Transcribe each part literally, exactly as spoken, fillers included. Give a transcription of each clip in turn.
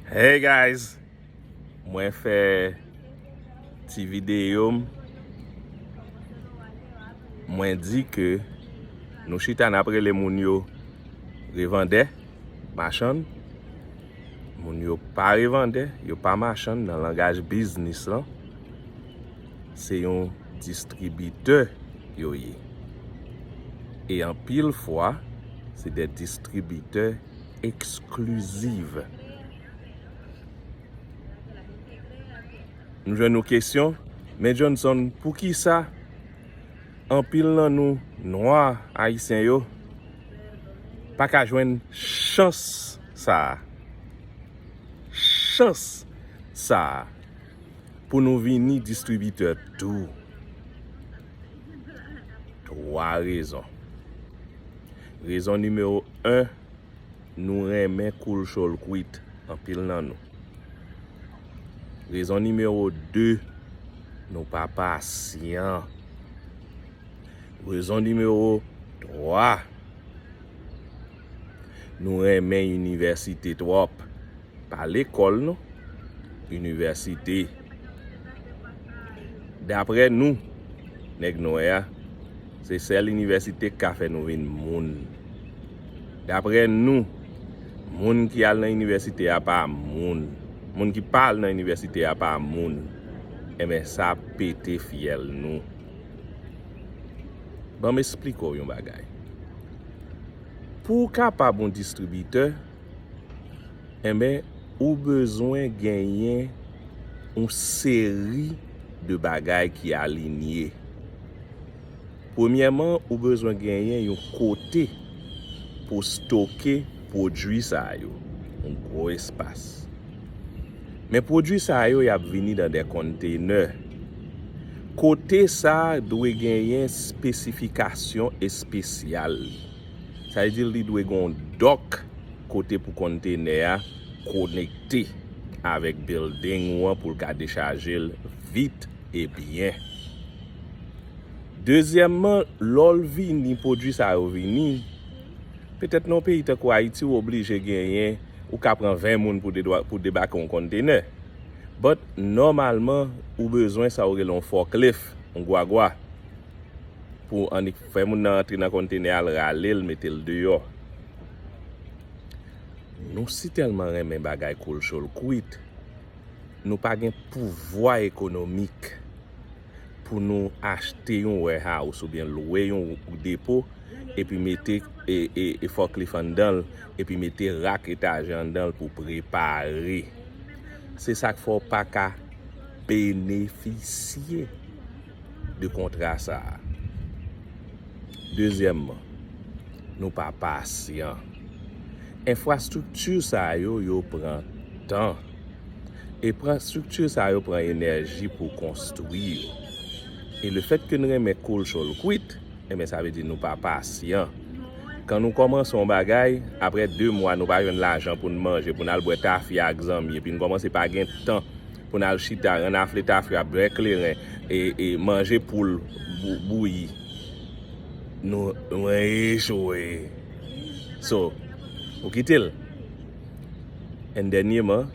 Hey guys, mwen fè ti videyo m. Mwen di ke nou chita n ap rele moun yo revandè, machann. Moun yo pa revandè, yo pa machann nan langaj biznis lan. Se yon distribitè yo ye. E anpil fwa, se de distribitè eksklizif. Nou jwenn yon kesyon, men Johnson, poukisa anpil nan nou, nwa ayisyen yo, pa ka jwenn chans sa a? Chans sa a pou nou vini distribitè tou. Twa rezon. Rezon nimewo en, nou renmen cool show l kwit, anpil nan nou. Rezon nimewo de, nou pa pasyan. Rezon nimewo twa, nou renmen inivèsite twòp. Pa lekòl non, inivèsite. Daprè nou, nèg nwè a, se sèl inivèsite k ka fè nou vin moun. Daprè nou, moun ki al nan inivèsite a pa moun. Moun ki pa al nan inivèsite a pa moun. Enben, sa pete fyèl nou. Ban m esplike w yon bagay. Pou w kapab yon distribitè, enben, ou bezwen genyen yon seri de bagay ki alinye. Premyèman, ou bezwen genyen yon kote pou stoke pwodui sa yo, yon gwo espas. Men pwodui sa yo, y ap vini nan de kontenè. Kote sa a dwe genyen espesifikasyon espesyal. Sa vle di li dwe gen yon dòk kote pou kontenè a konekte avèk building ou an pou l ka dechaje l vit e byen. Dezyèmman, lè w vini, pwodui sa yo vini, petèt nan yon peyi tankou Ayiti, ou oblije genyen, ou ka pran ven moun pou dedwa-, pou debake yon kontenè. But, nòmalman, ou bezwen sa yo rele yon forklift, yon gwagwa, pou annik fè moun nan antre nan kontenè a, l rale l, mete l deyò. Nou si tèlman renmen bagay cool show l kwit, nou pa gen pouvwa ekonomik pou nou achte yon warehouse oubyen lwe yon depo, epi mete, e, e, e forklift anndan l, epi mete rak, etaje anndan l pou prepare. Se sa k fè w pa ka benefisye de kontra sa a. Dezyèmman, nou pa pasyan. Enfrastrikti sa yo, yo pran tan. Enfrastrikti sa yo pran enèji pou konstwi yo. E lefètke n renmen cool show l kwit, enben, sa vle di nou pa pasyan. Kan nou kòmanse yon bagay, apre de mwa, nou pa jwenn lajan pou n manje, pou n al bwè tafya ak zanmi, epi n kòmanse pa gen tan pou n al chita, rannafle tafya, bwè kleren, e, e manje poul bou-, bouyi. Nou, nou echwe. So, ou kite l. And dènyèman,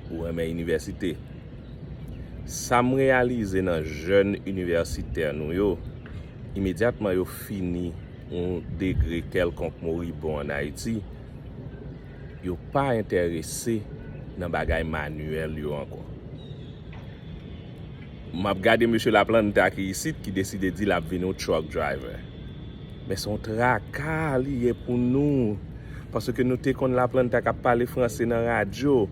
ou renmen inivèsite. Sa m reyalize nan jèn inivèsitè nou yo, imedyatman yo fini yon degre kèlkonk moribon ann Ayiti, yo pa enterese nan bagay manyèl yo ankò. M ap gade mesye Laplanta ki isit ki deside di l ap vin yon truck driver. Men se yon traka li ye pou nou. Paske nou te konn Laplanta k ap pale franse nan radyo.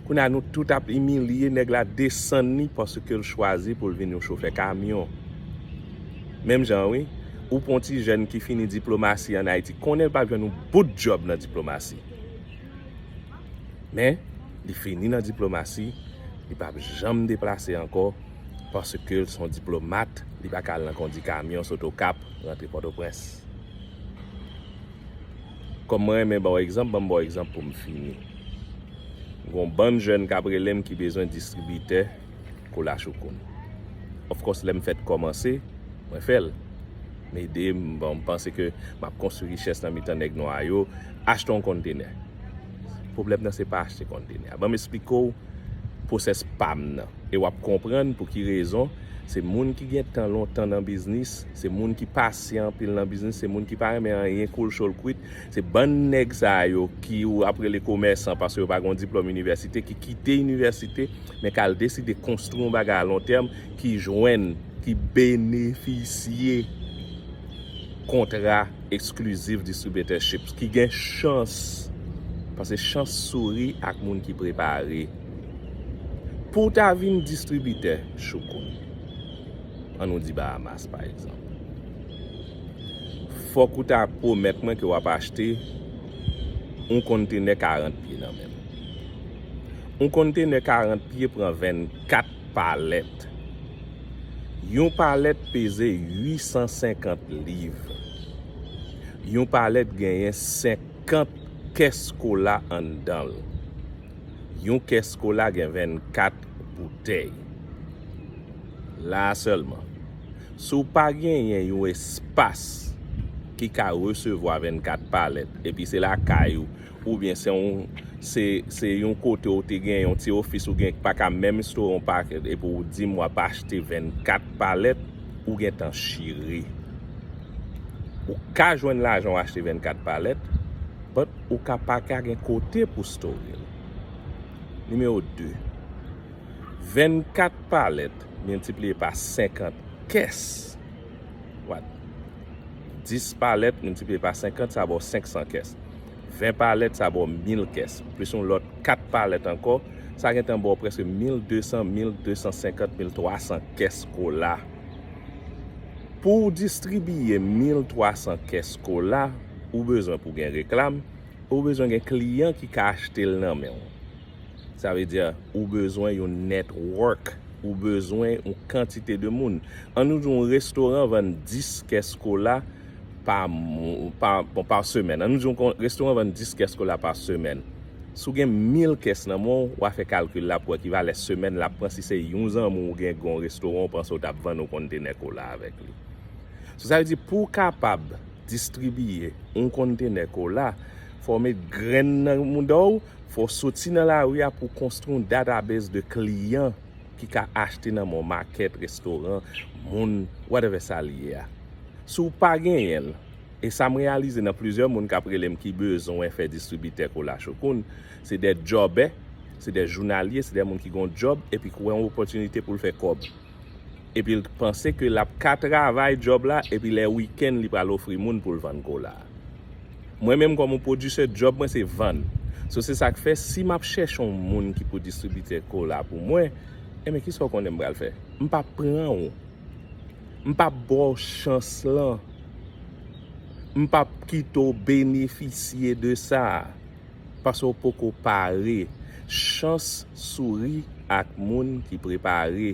Kounye a nou tout ap imilye nèg la, desann li paske l chwazi pou l vin yon chofè kamyon. Menm jan wi, ou pran yon ti jèn ki fini diplomasi ann Ayiti, konnen l p ap jwenn yon bout djòb nan diplomasi. Men, li fini nan diplomasi, li p ap janm deplase ankò, paske l se yon diplomat, li pa ka al nan kondi kamyon sot Okap, rantre Pòtoprens. Kòm mwen renmen ba w egzanp, ban m ba w egzanp pou m fini. Gen yon bann jèn k ap rele m ki bezwen distribitè kola choukoun. Of course, lè m fèk kòmanse, mwen fè l. M ede, m, bon, m panse ke m ap konstwi richès nan mitan nèg nwa yo, achte yon kontenè. Pwoblèm nan se pa achte kontenè a. Ban m esplike w pwosès pa m nan. E w ap konprann pou ki rezon. Se moun ki gen tan lontan nan biznis, se moun ki pasyan anpil nan biznis, se moun ki pa renmen anyen kou l cho l kwit. Se bann nèg sa yo ki ou ap rele komèsan paske yo pa gen yon diplòm inivèsite, ki kite inivèsite, men k al deside konstwi yon bagay a lon tèm, ki jwenn, ki benefisye kontra exclusive distributorships, ki gen chans, paske chans souri ak moun ki prepare. Pou w ta vin distribitè Choukoun, ann nou di Bahamas pa egzanp, fòk ou ta pwomèt mwen ke w ap achte yon kontenè karant pye nan men m. Yon kontenè karant pye pran vennkat palèt. Yon palèt peze uit san senkant liv. Yon palèt genyen senkant kès kola anndan l. Yon kès kola gen vennkat boutèy. La a sèlman, si w pa genyen yon espas ki ka resevwa vennkat palèt, epi se lakay ou, oubyen se yon, se, se yon kote ou te gen yon ti ofis ou gen ki pa ka menm store yon pakèt, epi ou di m w ap achte vennkat palèt, ou gentan chire. Ou ka jwenn lajan w achte vennkat palèt, but ou ka pa ka gen kote pou store l. Nimewo de, vennkat palèt miltipliye pa senkant kès. What? Dis palèt miltipliye pa senkant, sa ba w senk san kès. Ven palèt, sa ba w mil kès. Plis yon lòt kat palèt ankò, sa gentan ba w prèske mil de san, mil de san senkant, mil twa san kès kola. Pou w distribiye mil twa san kès kola, ou bezwen pou gen reklam, ou bezwen gen kliyan ki ka achte l nan men w. Sa vle di, ou bezwen yon network, ou bezwen yon kantite de moun. Ann nou di yon restoran vann dis kès kola pa, mo- pa, bon, pa semèn. Ann nou di yon kon- restoran vann dis kès kola pa semèn. Si w gen mil kès nan men w, w a fè kalkil la pou wè ki valè semèn l ap pran si se yon zanmi w gen yon restoran w panse w t ap vann yon kontenè kola avèk li. So, sa vle di, pou w kapab distribiye yon kontenè kola, fò w met grenn nan mouda w, fò w soti nan lari a pou w konstwi yon database de kliyan ki ka achte nan men w, makèt, restoran, moun, whatever sa l ye a. Si w pa genyen l, e sa m reyalize nan plizyè moun k ap rele m ki bezwen fè distribitè kola Choukoun, se de djòbè, se de jounalye, se de moun ki gen yon djòb, epi k wè yon opòtinite pou l fè kòb. Epi l panse ke l ap ka travay djòb la, epi lè wikenn li pral ofri moun pou l vann kola. Mwen menm kòm yon pwodisè, djòb mwen se vann. So se sa k fè, si m ap chèche yon moun ki pou distribitè kola pou mwen, enben kisa w konnen m pral fè? M p ap pran w. M p ap ba w chans lan. M p ap kite w benefisye de sa. Paske w poko pare. Chans souri ak moun ki prepare.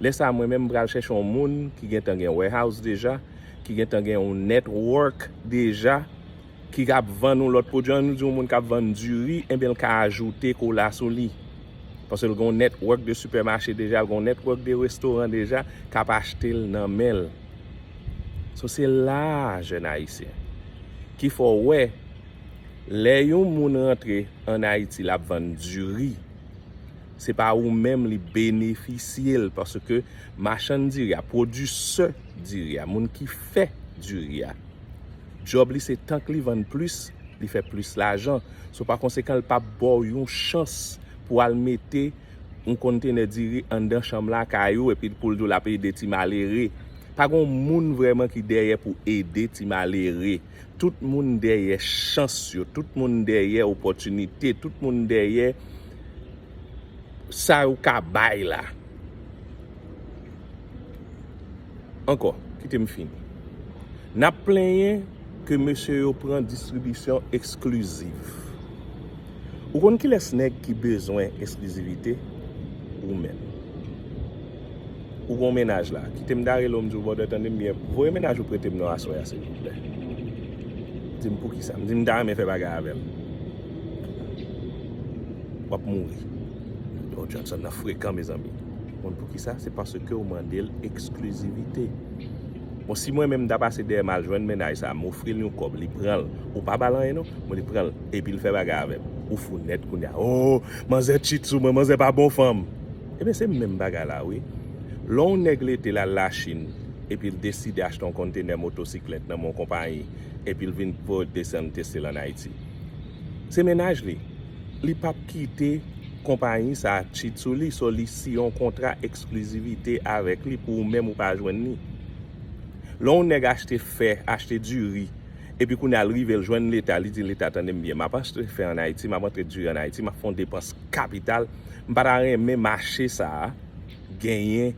Lè sa a, mwen menm, m pral chèche yon moun ki gentan gen warehouse deja, ki gentan gen yon network deja, ki ap vann yon lòt pwodui. Ann nou di yon moun k ap vann diri, enben, l ka ajoute kola sou li. Paske l gen yon network de sipèmache deja, l gen yon network de restoran deja k ap achte l nan men l. So, se la a, jèn ayisyen, ki fè w wè, lè yon moun rantre ann Ayiti, l ap vann diri, se pa ou menm li benefisye l, paske machann diri a, pwodisè diri a, moun ki fè diri a, djòb li se tank li vann plis, li fè plis lajan. So, pa konsekan, l p ap ba w yon chans pou w al mete yon kontenè diri anndan chanm lakay ou, epi pou l di w l ap ede ti malere. Pa gen yon moun vrèman ki dèyè pou ede ti malere. Tout moun dèyè chans yo, tout moun dèyè opòtinite, tout moun dèyè sa yo ka bay la. Ankò, kite m fini. N ap plenyen ke mesye yo pran distribisyon eksklizif. Ou konn kilès nèg ki bezwen eksklizivite? Ou menm. Ou gon mennaj la. Kite m dare l, ou m di w, brother, tande m byen. Voye mennaj ou prete m non aswè a, silvouplè. Di m poukisa. M di m ta renmen fè bagay avè l. W ap mouri. Yo, Johnson nan frekan, mezanmi. Konn poukisa? Se paske w mande l eksklizivite. Bon, si mwen menm m ta pase dèyè m al jwenn mennaj sa, m ofri l yon kòb, li pran l. Ou pa ba l anyen non, men li pran l, epi l fè bagay avè m. Ou fou nèt kounye a. Oh, manzè cheat sou mwen, manzè pa bon fanm. Ebyen, se menm bagay la, wi. Lè yon nèg lete l al Lachin, epi l deside achte yon kontenè motosiklèt nan men yon konpayi, epi l vin pou desann teste l ann Ayiti. Se mennaj li. Li p ap kite konpayi sa a cheat sou li, so li siyen yon kontra eksklizivite avèk li pou ou menm ou pa jwenn li. Lè yon nèg achte fè, achte diri, epi kounye a l rive l jwenn Leta, li di Leta, tande m byen, m ap achte fè ann Ayiti, m ap antre diri ann Ayiti, m ap fè yon depans kapital, m pa ta renmen mache sa a genyen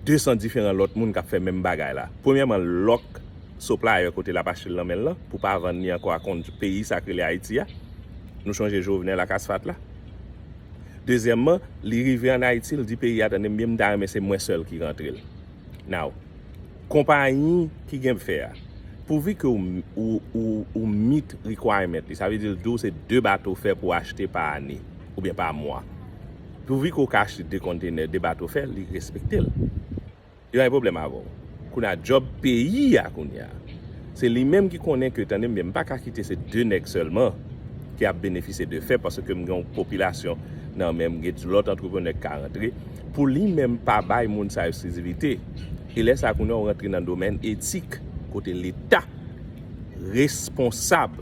de san diferan lòt moun k ap fè menm bagay la. Premyèman, lòk supplier kote l ap achte l nan men l lan, pou pa vann li ankò ak yon peyi sa k rele Ayiti a. Nou chonje Jovenel ak Asfalt la. Dezyèmman, li rive ann Ayiti, l di peyi a, tande m byen, m ta renmen se mwen sèl ki rantre l. Now, konpayi ki gen fè a, pouvi ke ou, ou, ou, ou meet requirement li, sa vle di l di w se de bato fè pou w achte pa ane, oubyen pa mwa. Pouvi ke w ka achte de kontenè, de bato fè, li respekte l. Yo pa gen pwoblèm avè w. Kounye a, djòb peyi a kounye a, se li menm ki konnen ke, tande m byen, m pa ka kite se de nèg sèlman ki ap benefisye de fè, paske m gen yon popilasyon nan men m, gen lòt antreprenè k ka rantre, pou li menm pa bay moun sa eksklizivite. E lè sa a, kounye a, w rantre nan domèn etik, kote Leta responsab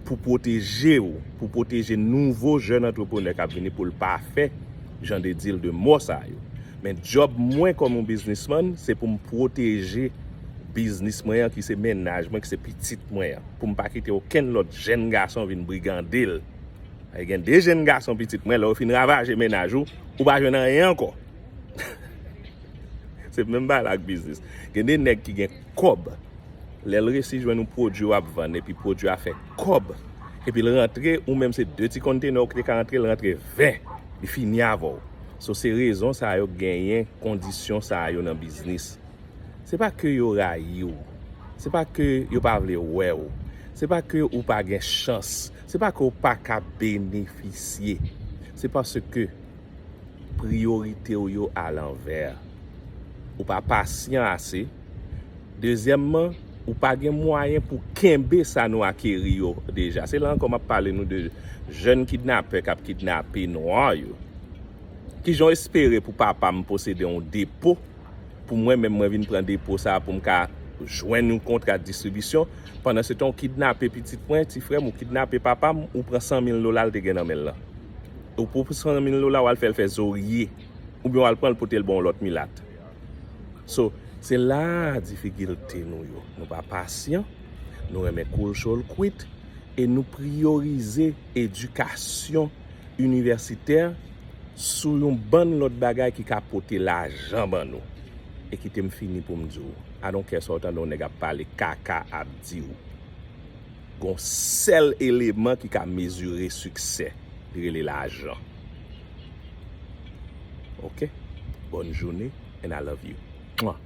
pou pwoteje w, pou pwoteje nouvo jèn antreprenè k ap vini, pou l pa fè jan de deal de mò sa yo. Men djòb mwen kòm yon biznismann, se pou m pwoteje biznis mwen an, ki se mennaj mwen, ki se pitit mwen an. Pou m pa kite okenn lòt jèn gason vin brigande l. E gen de jèn gason pitit mwen, lè yo fin ravaje mennaj ou, ou pa jwenn anyen ankò. Se menm bagay la ak biznis. Gen de nèg ki gen kòb. Lè l resi jwenn yon pwodui w ap vann, epi pwodui a fè kòb, epi l rantre, ou menm se de ti kontenè w te ka rantre, l rantre ven, li fini avè w. So, se rezon sa yo genyen kondisyon sa yo nan biznis. Se pa ke yo rayi w. Se pa ke yo pa vle wè w. Se pa ke ou pa gen chans. Se pa ke ou pa ka benefisye. Se paske priyorite w yo alanvè. Ou pa pasyan ase. Dezyèmman, ou pa gen mwayen pou kenbe sa nou akeri yo deja. Se la ankò m ap pale nou de jèn kidnapè k ap kidnape nwa yo. Kijan w espere pou papa m posede yon depo, pou mwen menm mwen vin pran depo sa a pou m ka jwenn yon kontra distribisyon, pandan se tan w kidnape pitit mwen, ti frè m, ou kidnape papa m, ou pran san mil dola l te gen nan men l lan. Ou pran san mil dola, w al fè l fè zorye, oubyen w al pran l pote l ba yon lòt milat. So, se la difikilte nou yo. Nou pa pasyan, nou renmen koul cho l kwit, e nou priyorize edikasyon inivèsitè sou yon bann lòt bagay ki ka pote lajan ban nou. E kite m fini pou m di w, I don't care sa w tande yon nèg ap pale kaka ap di w. Gon sèl eleman ki ka mezire siksè, li rele lajan. Ok? Bonne journée and I love you. Mwa.